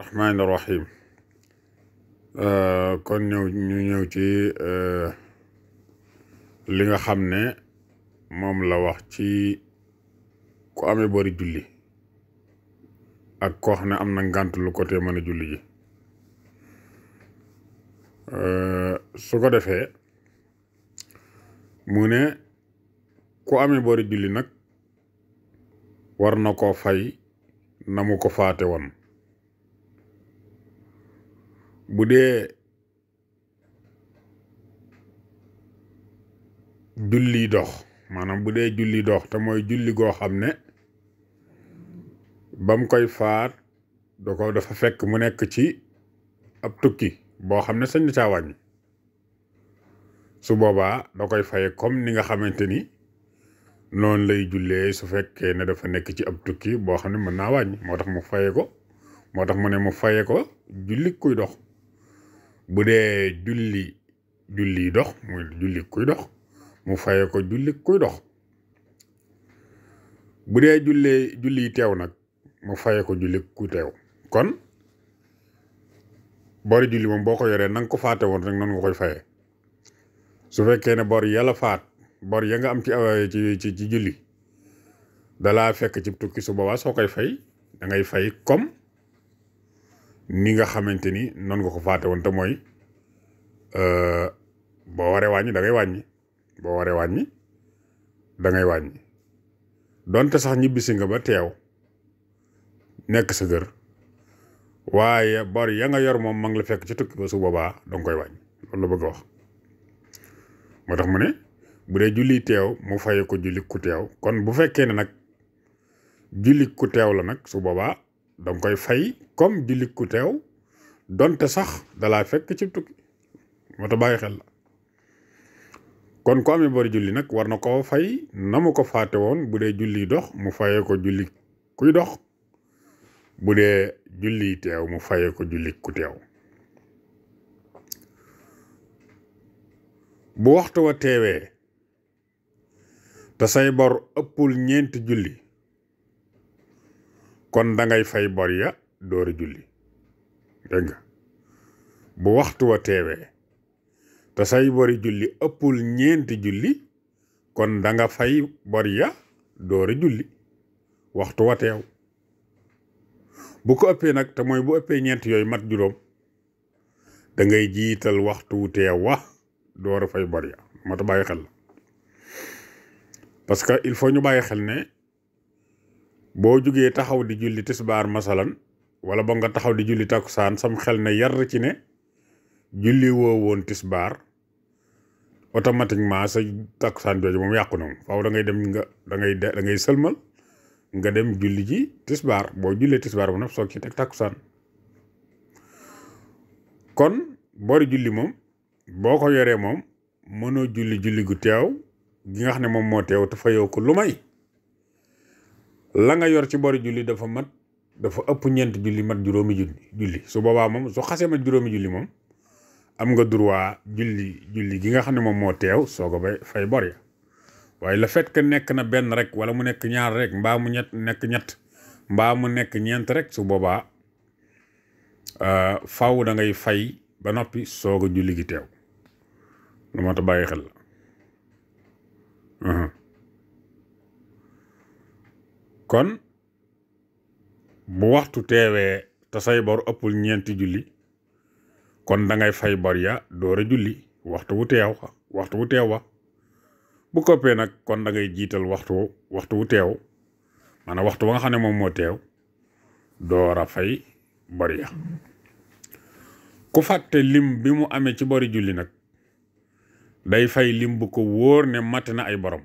rahmaani rahim kon ñu ñëw ci li nga xam ne moom la wax ci ku amee bori julli ak koo xam ne am na ngànt lu ko tee mën a julli ji su ko defee mu ne ku amee bori julli nag war na koo fay na mu ko faate woon bu dee julli dox maanaam bu dee julli dox te mooy julli goo xam ne bam koy faat dafa fekk mu nekk ci ab tukki boo xam ne sañ na caa wàññi su boobaa da koy faye comme ni nga xamante ni noonu lay jullee su fekkee ne dafa nekk ci ab tukki boo xam ne mën naa wàññi moo tax mu faye ko moo tax mu ne mu faye ko julli kuy dox bu dee julli dox muy julli kuy dox mu faye ko julli kuy dox bu dee julli teew nag mu faye ko julli ku teew kon bori julli moom boo ko yoree na nga ko faate woon rek noonu nga koy faye su fekkee ne bor yàlla faat bor ya nga am ci julli dalaa fekk ci tukki su boobaa soo koy fay da ngay fay comme ni nga xamante ni noonu nga ko faate woon te mooy boo waree wàññi da ngay wàññi boo waree wàññi da ngay wàññi donte sax ñibbisi nga ba teew nekk sa kër waaye bor ya nga yor moom ma ngi la fekk ci tukki ba su boobaa danga koy wàññi loolu la bëgg a wax moo tax mu ne bu dee julli teew mu faye ko julli ku teew kon bu fekkee ne nag julli ku teew la nag su boobaa danga koy fay comme julli ku teew donte sax dalaa fekk ci tukki moo tax bàyyi xel la kon ku amee bori julli nag war na koo fay na mu ko faate woon bu dee julli dox mu faye ko julli kuy dox bu dee julli teew mu faye ko julli ku teew bu waxtu wa teewee te say bor ëppul ñeenti julli kon da ngay fay bor ya doori julli dégg nga bu waxtu wa teewee te say bori julli ëppul ñeenti julli kon da nga fay bor ya doori julli waxtu wa teew bu ko ëppee nag te mooy bu ëppee ñeent yooyu mat juróom da ngay jiital waxtu wu teew wa door a fay bor ya moo tax bàyyi xel la parce que il faut ñu bàyyi xel ne boo jugee taxaw di julli tisbaar masalan wala ba nga taxaw di julli takkusaan sam xel ne yar ci ne julli woo woon tisbaar automatiquement sa takkusaan jooju moom yàqu na moom faaw da ngay dem da ngay sëlmal nga dem julli ji tisbaar boo jullee tisbaar ba nag soog ci teg takkusaan kon boori julli moom boo ko yoree moom mënoo julli gu teew gi nga xam ne moom moo teew te fayoo ko lu may la nga yor ci bori julli dafa ëpp ñeent julli mat juróomi julli su boobaa moom su xasee mat juróomi julli moom am nga droit julli gi nga xam ne moom moo teew soo ko fay bor ya waaye le fait que nekk na benn rek wala mu nekk ñaar rek mbaa mu nekk ñett mbaa mu nekk ñeent rek su boobaa faw da ngay fay ba noppi soog a julli gi teew lu moo tax bàyyi xel la kon bu waxtu teewee te say bor ëppul ñeenti julli kon da ngay fay bor ya door a julli waxtu wu teew wa bu koppee nag kon da ngay jiital waxtu wu teew maanaam waxtu ba nga xam ne moom moo teew door a fay bor ya ku fàtte lim bi mu amee ci bori julli nag day fay lim bu ko wóor ne mat na ay borom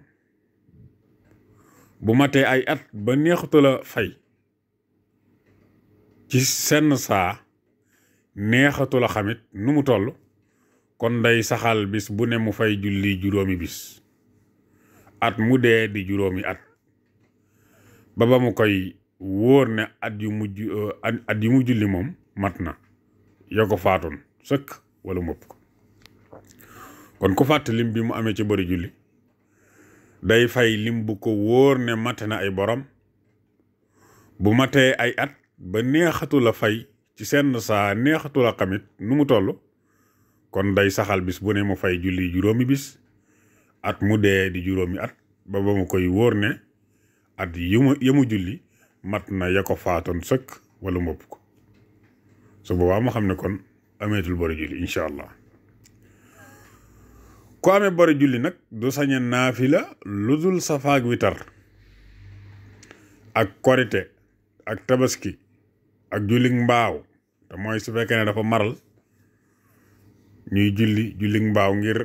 bu matee ay at ba neexatu la fay ci senn saa neexatu la xamit nu mu toll kon day saxal bis bu ne mu fay julli juróomi bis at mu dee di juróomi at ba mu koy wóor ne at yu mu julli moom mat na yoo ko faatoon sëkk wala mopp ko kon ku fàtte lim bi mu amee ci bari julli day fay lim bu ko wóor ne mat na ay borom bu matee ay at ba neexatu la fay ci seen saa neexatul a xamit nu mu toll kon day saxal bis bu ne mu fay julli juróomi bis at mu dee di juróomi at ba mu koy wóor ne at yemu julli mat na ya ko faatoon sëkk wala mu ëpp ko su boobaa ma xam ne kon ameetul bari julli incha allah ku amee bari julli nag du sañe naafila lu dul safaak witar ak korite ak tabaski ak jullig mbaaw te mooy su fekkee ne dafa maral ñuy jullig mbaaw ngir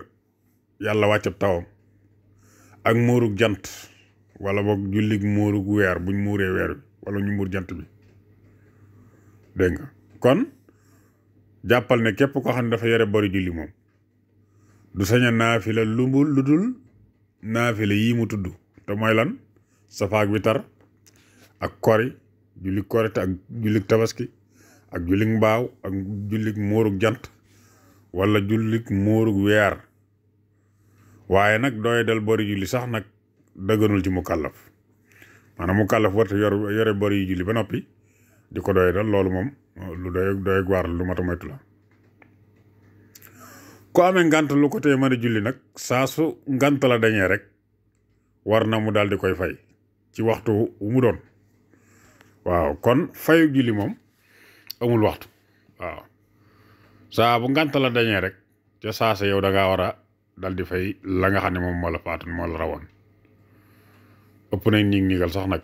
yàlla wàccab tawam ak muurug jant wala boog jullig muurug weer buñ muuree weer bi wala ñu muur jant bi dégg nga kon jàppal ne képp koo xam ne dafa yore bari julli moom du saña naafila lu dul naafila yii mu tudd te mooy lan safaak witar ak kori jullig korite ak jullig tabaski ak jullig mbaaw ak jullig muurug jant wala jullig muurug weer waaye nag dooy dal bari julli sax nag dëgganul ci mukallaf maanaam mukallaf warta yore bari julli ba noppi di ko doy dal loolu moom lu doy waar lu mata moytu la ku amee ngant lu ko tee mën a julli nag saa su ngant la dañee rek war na mu daal di koy fay ci waxtu wu mu doon waaw kon fayu julli moom amul waxtu waaw saa bu ngant la dañee rek ca saasa yow da ngaa war a dal di fay la nga xam ne moom moo la faatoon moo la rawoon ëpp nañ niigal sax nag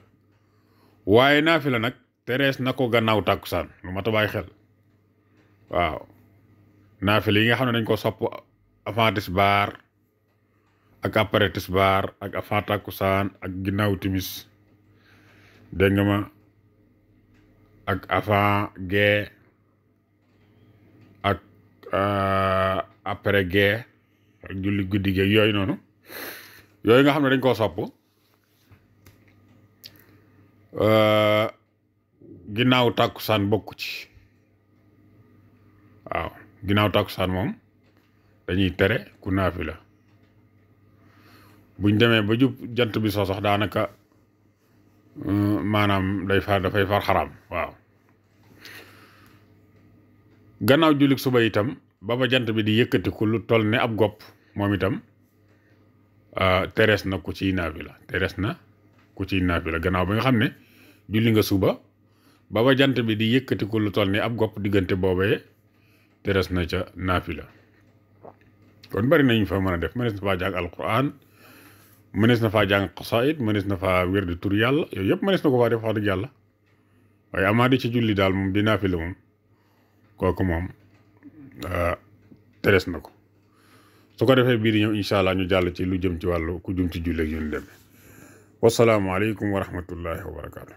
waaye naafila nag terees na ko gannaaw tàkkusaan lu mat a bàyyi xel waaw naafila yi nga xam ne dañ ko sopp avant tisbaar ak après tisbaar ak avant tàkkusaan ak ginnaaw timis dégg nga ma ak avant gee ak après gee ak julli guddi gee yooyu noonu yooyu nga xam ne dañ koo sopp ginnaaw tàkkusaan bokku ci waaw ginnaaw tàkkusaan moom dañuy tere ku naafila buñ demee ba jub jant bi soo sax daanaka maanaam dafay far xaraam waaw gannaaw jullik suba itam ba jant bi di yëkkatiku lu toll ne ab gopp moom itam terees na ku ciy naafila gannaaw bi nga xam ne julli nga suba ba jant bi di yëkkatiku lu toll ne ab gopp diggante boobee terees na ca naafila kon bari nañu fa mën a def mënees na faa jàng alquran mënees na faa jàng xasaayid mënees na faa wér di tur yàlla yooyu yëpp mënees na ko faa def wax dëgg yàlla waaye amaa di ci julli daal moom di naafila moom kooku moom terees na ko su ko defee bii di ñëw incha allah ñu jàll ci lu jëm ci wàllu ku jëm ci julli ak yu ñu demee wasalaamualeykum wa rahmatullahi wa barakaatu.